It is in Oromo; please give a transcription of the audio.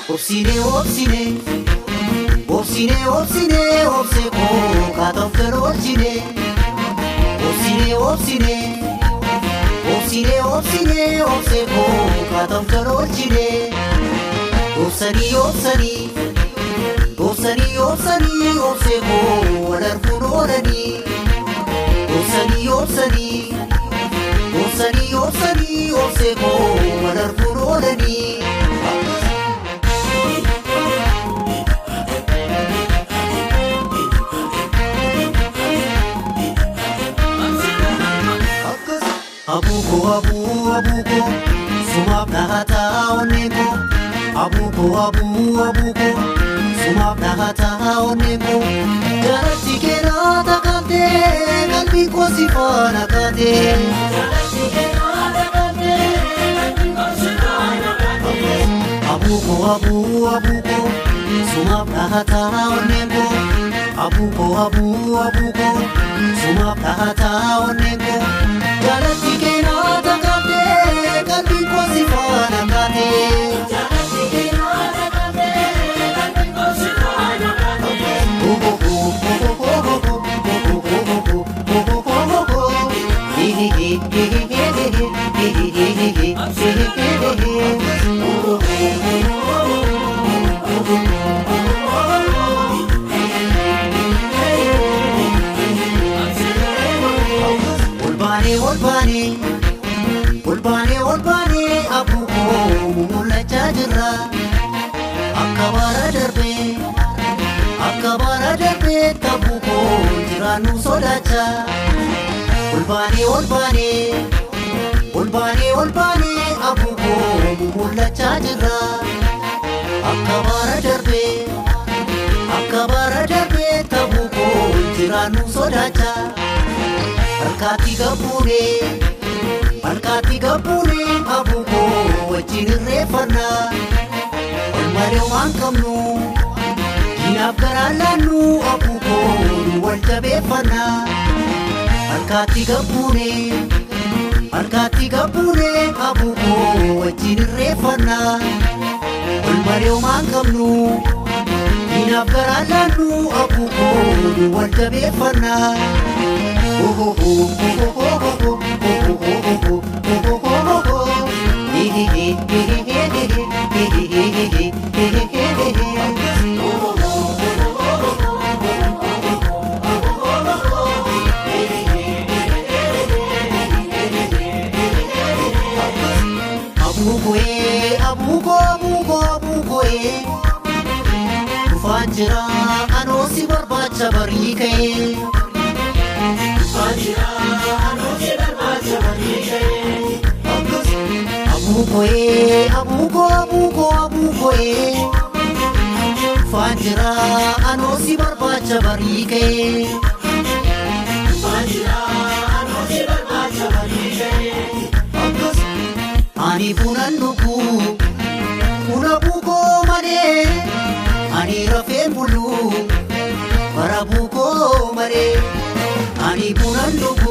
Obsine, obsine, obsine, obsine, obse koo kaatoof kan oolchine. Obsine, obsine, obsine, obsine, obse koo kaatoof kan oolchine. Obsanii, obsanii, obsanii, obsanii, obse koo wal arguun oolanii. Obsanii, obsanii, obsanii, obsanii, obse koo wal arguun oolanii. Abuko abu abuko sumab nahata oneko. Abuko abu abuko sumab nahata oneko. Jalatti kenata kante qalbii koo si faana kaate. Jalatti kenata kante qalbii koo si faana kaate. Abuko abu abuko sumab nahata oneko. Abuko abu abuko sumab nahata oneko. Jalatti kenata kante qalbii koo si faana kaate. Jalatti kenata kante qalbii koo si faana kaate. Olbaanee olbaanee olbaanee olbaanee abuukoo mul'achaa jirra. Akka bara darbee akka bara darbee tabuukoo jiraannu sodaachaa. Olbaanee olbaanee olbaanee olbaanee abuukoo mul'achaa jirra. Akka bara darbee akka bara darbee tabuukoo jiraannu sodaachaa. Malkaatti gabbuunee malkaatti gabbuunee abuukoo wajjin irreeffannaa. Ol malee waan qabnu diinaaf garaa laannu abuukoo nu wal jabeeffannaa. Malkaatti gabbuunee malkaatti gabbuunee abuukoo wajjin irreeffannaa. Ol malee waan qabnu diinaaf garaa laannu abuukoo nu wal jabeeffannaa. Abuukoe abuuko abuuko abuukoe dhufaan jira anoo si barbaacha barii ka'ee. Abuukoe abuuko abuuko abuukoe dhufaan jira anoo si barbaacha barii ka'ee. Ani bunan dhugu buna buukoo malee ani rafeen bulu bara buukoo malee. Ani bunan dhugu.